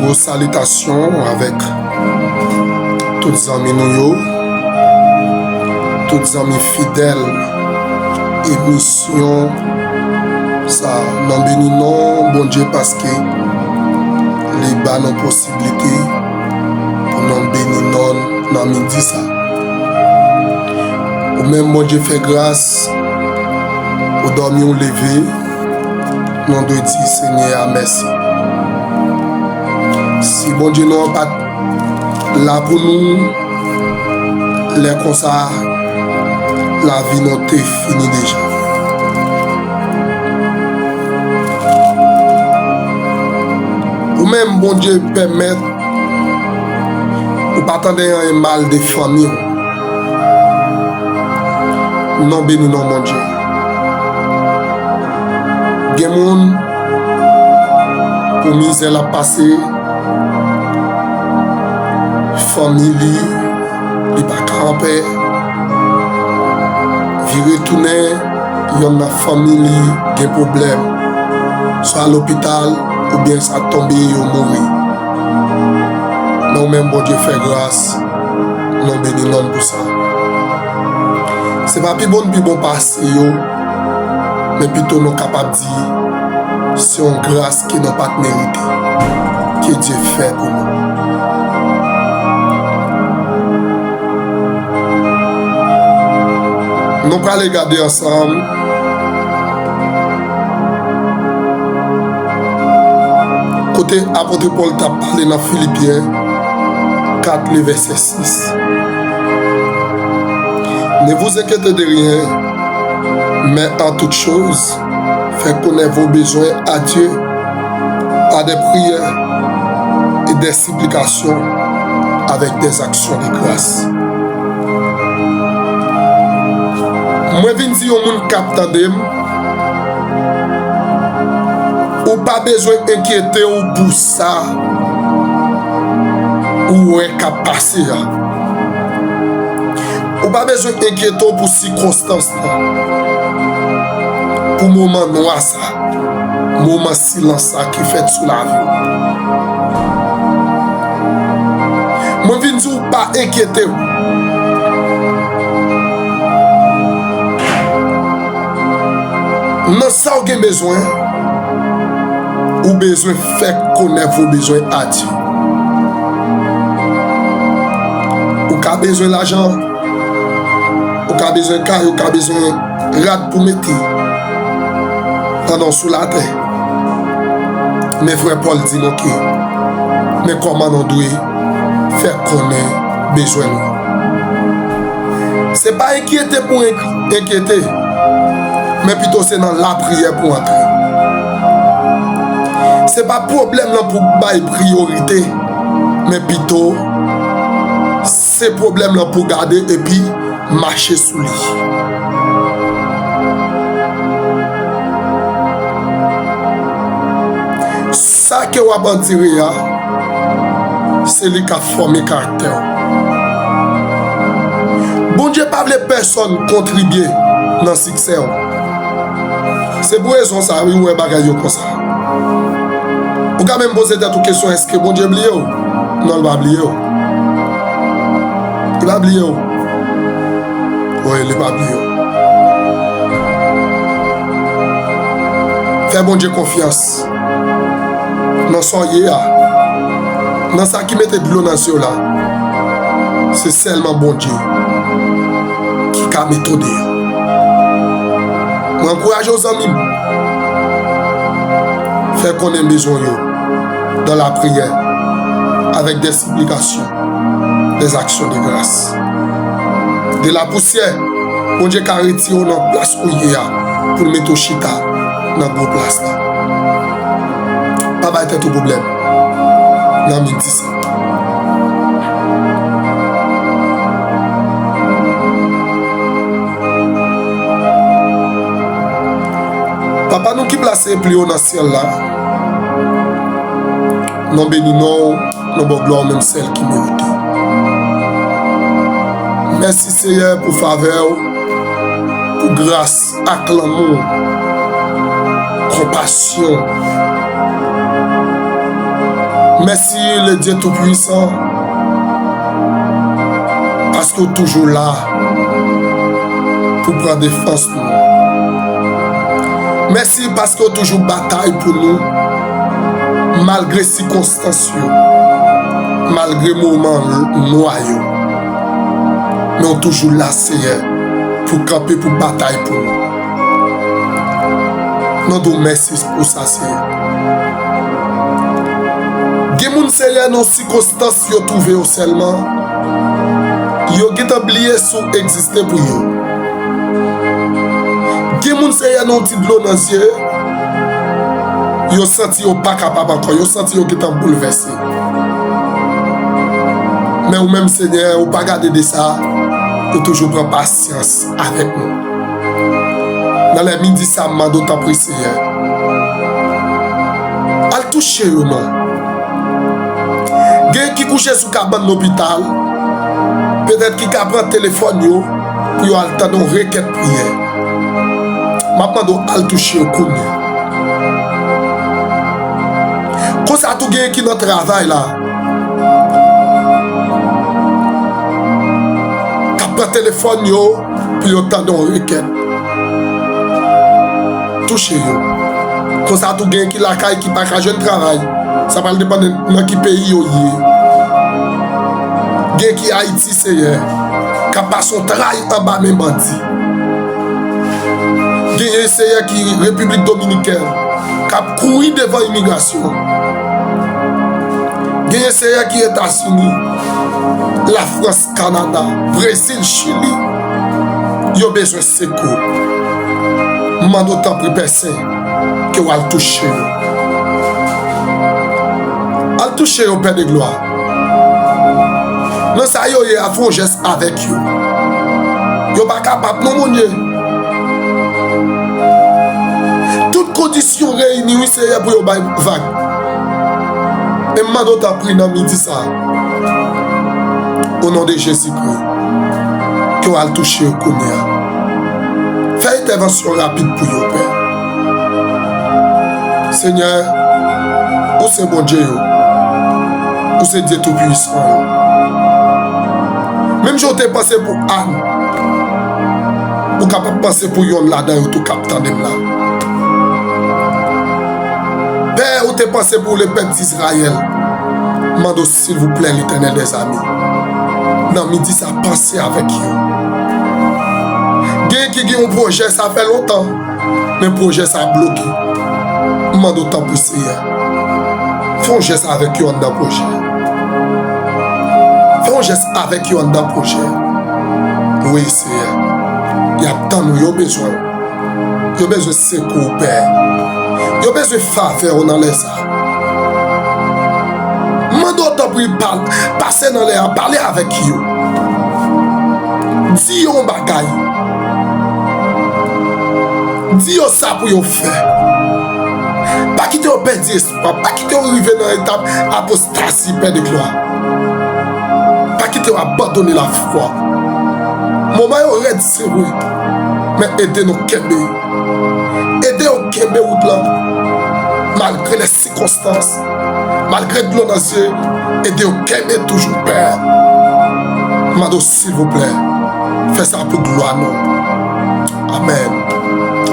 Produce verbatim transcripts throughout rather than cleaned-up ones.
Yon salitasyon avèk tout zanmi nou yo, tout zanmi fidèl emisyon sa. N ap beni non Bondye paske li ba nou posiblite pou nou beni non nan midi sa. Ou menm Bondye fè gras, ou dòmi ou leve, nou dwe di Senyè a mèsi. Si Bondye nou an pa t la pou nou, lè konsa lavi nou te fini deja. Ou menm Bondye pèmèt ou pa tande anyen mal de fanmi w. Non beni non Bondye. Gen moun pou mizè l ap pase, fanmi li, li pa ka anpè. Vire tounen, yonn nan fanmi li gen pwoblèm, swa lopital oubyen sa tonbe yo mouri. Men ou menm Bondye fè gras, nou beni non l pou sa. Se pa pi bon n pi bon pase yo, men pito nou kapab di se yon gras ke nou pa t merite, ke Dye fè pou nou. Nou prale gade ansanm kote apot Pòl t ap pale nan Filipyen kat, le vèsè sis. Ne vous inquiétez de rien, mais en toute chose, faites connaître vos besoins à Dieu par des prières et des supplications avec des actions de grâce. Mwen vin di yon moun k ap tande m, ou pa bezwen enkyete w pou sa ou wè k ap pase a. Ou pa bezwen enkyete w pou sikonstans lan, pou moman nwa sa, moman silans sa ki fèt sou lavi w. Mwen vin di w pa enkyete w. Nan sa w gen bezwen, ou bezwen fè konèt vos besoins à Dieu. Ou ka bezwen lajan, ou ka bezwen kay, ou ka bezwen rad pou mete pandan w sou latè. Men frè Pòl di nou ke, men kòman nou dwe fè konnen bezwen nou. Se pa enkyete pou enk-, enkyete, men pito se nan lapriyè pou antre. Se pa pwoblèm lan pou bay priyorite, men pito se pwoblèm lan pou gade epi mache sou li. Sa ke w ap andire a, se li k ap fòme karaktè w. Bondye pa vle pèsonn kontribye nan siksè w. Se pou rezon sa, wi, ou wè bagay yo konsa. Ou ka menm poze tèt ou kesyon, èske Bondye bliye w? Non, li pa bliye w. Li pa bliye w. Wi, li pa bliye w. Fè Bondye konfyans nan sa w ye a, nan sa ki mete dlo nan zye w la. Se sèlman Bondye ki ka mete w deyò. Mwen ankouraje w, zanmi m, fè konnen bezwen w yo dans la prière, avec des supplications, des actions de grâce. De la poussière, Bondye ka retire w nan plas ou ye a pou l mete w chita nan gwo plas la. Pa bay tèt ou pwoblèm nan midi sa. Papa nou ki plase pi wo nan syèl la, nou beni non w, nou ba w glwa, ou menm sèl ki merite. Mèsi Seyè pou favè w, pou gras ak lanmou, konpasyon, Mèsi, le Dye Toupisan, paske w toujou la pou pran defans nou. Mèsi paske w toujou batay pou nou, malgre sikonstans yo, malgre moman nwa yo. Men w toujou la, Seyè, pou kanpe, pou batay pou nou. Nou di w mèsi pou sa, Seyè. Gen moun, Seyè, nan sikonstans yo twouve yo sèlman, yo gentan bliye si w egziste pou yo. Gen moun, Seyè, nan yon ti dlo nan zye, yo santi yo pa kapab ankò, yo santi yo gentan boulvèse. Men ou menm, Senyè, ou pa gade de sa, ou toujou pran pasyans avèk nou. Nan lè midi sa, m mande w tanpri, Seyè, al touche yo, non. Gen ki kouche sou kabann lopital, petèt ki ka pran telefòn yo pou yo al tande yon rekèt priyè. M ap mande w al touche yo kounye a. Konsa tou, gen ki nan travay la, k ap pran telefòn yo pou yo tande yon rekèt. Touche yo. Konsa tou, gen ki lakay ki pa ka jwenn travay. Sa pral depann nan ki peyi yo ye. Gen ki Ayiti, Seyè, k ap pase yon tray anba men bandi. Genyen, Seyè, ki Repiblik Dominikèn, k ap kouri devan imigrasyon. Genyen, Seyè, ki Etazini, Lafrans, Kanada, Brezil, Chili, yo bezwen sekou. M mande w tanpri, Pè Sen, ke w al touche yo. Al touche yo, Pè de glwa. Nan sa yo ye a, fè yon jès avèk yo. Yo pa kapab, non, Bondye. Tout kondisyon reyini, wi, Seyè, pou yo bay vag. Men m mande w tanpri nan midi sa, o non de Jezikri, ke w al touche yo kounye a. Fè entèvansyon rapid pou yo, Pè. Senyè, ou se Bondye yo. Ou se Dye Toupisan yo. Menm jan w te panse pou Ann, ou kapab panse pou yonn ladan yo tou k ap tande m la. Pè, ou te panse pou lepèp Izrayèl. M mande w, silvouplè, Letènèl dèzame, nan midi sa, panse avèk yo. Gen ki gen yon pwojè, sa fè lontan, men pwojè sa bloke. M mande w, tanpri, Seyè, fè yon jès avèk yo anndan pwojè. Fè yon jès avèk yo anndan pwojè. Wi, Seyè. Y ap tann ou, yo bezwen w. Yo bezwen sekou w, Pè. Yo bezwen favè w nan lè sa a. M mande w, tanpri, pa-, pase nan lè a, pale avèk yo. Di yo yon bagay. Di yo sa pou yo fè. Pa kite yo pèdi espwa. Pa kite yo rive nan etap apostazi, Pè de glwa. Pa kite yo abandone lafwa. Moman yo rèd, se vre, men ede nou kenbe. Ede yo kenbe wout lan, malgre lè sikonstans, malgre dlo nan zye, ede yo kenbe toujou, Pè. M mande w, silvouplè, fè sa pou glwa nou. Amèn.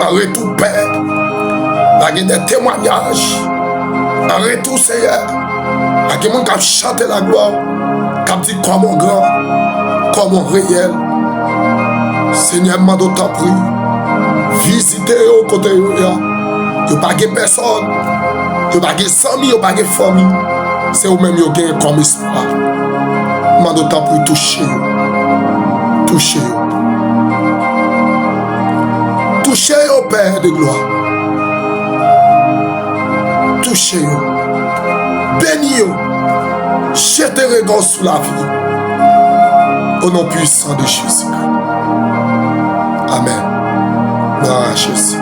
An retou, Pè, va gen de temwayaj. An retou, Seyè, va gen moun k ap chante laglwa w, k ap di kòman w gran, kòman w reyèl. Senyè, m mande w, tanpri, vizite yo kote yo ye a. Yo pa gen pèsòn. Yo pa gen zanmi, yo pa gen fanmi. Se ou menm yo genyen kòm espwa. M mande w, tanpri, touche yo. Touche yo. Touche yo, Pè de glwa. Touche yo. Beni yo. Jete rega w sou lavi yo. O non pwisan de Jezikri. Amèn. Glwa a Jezi.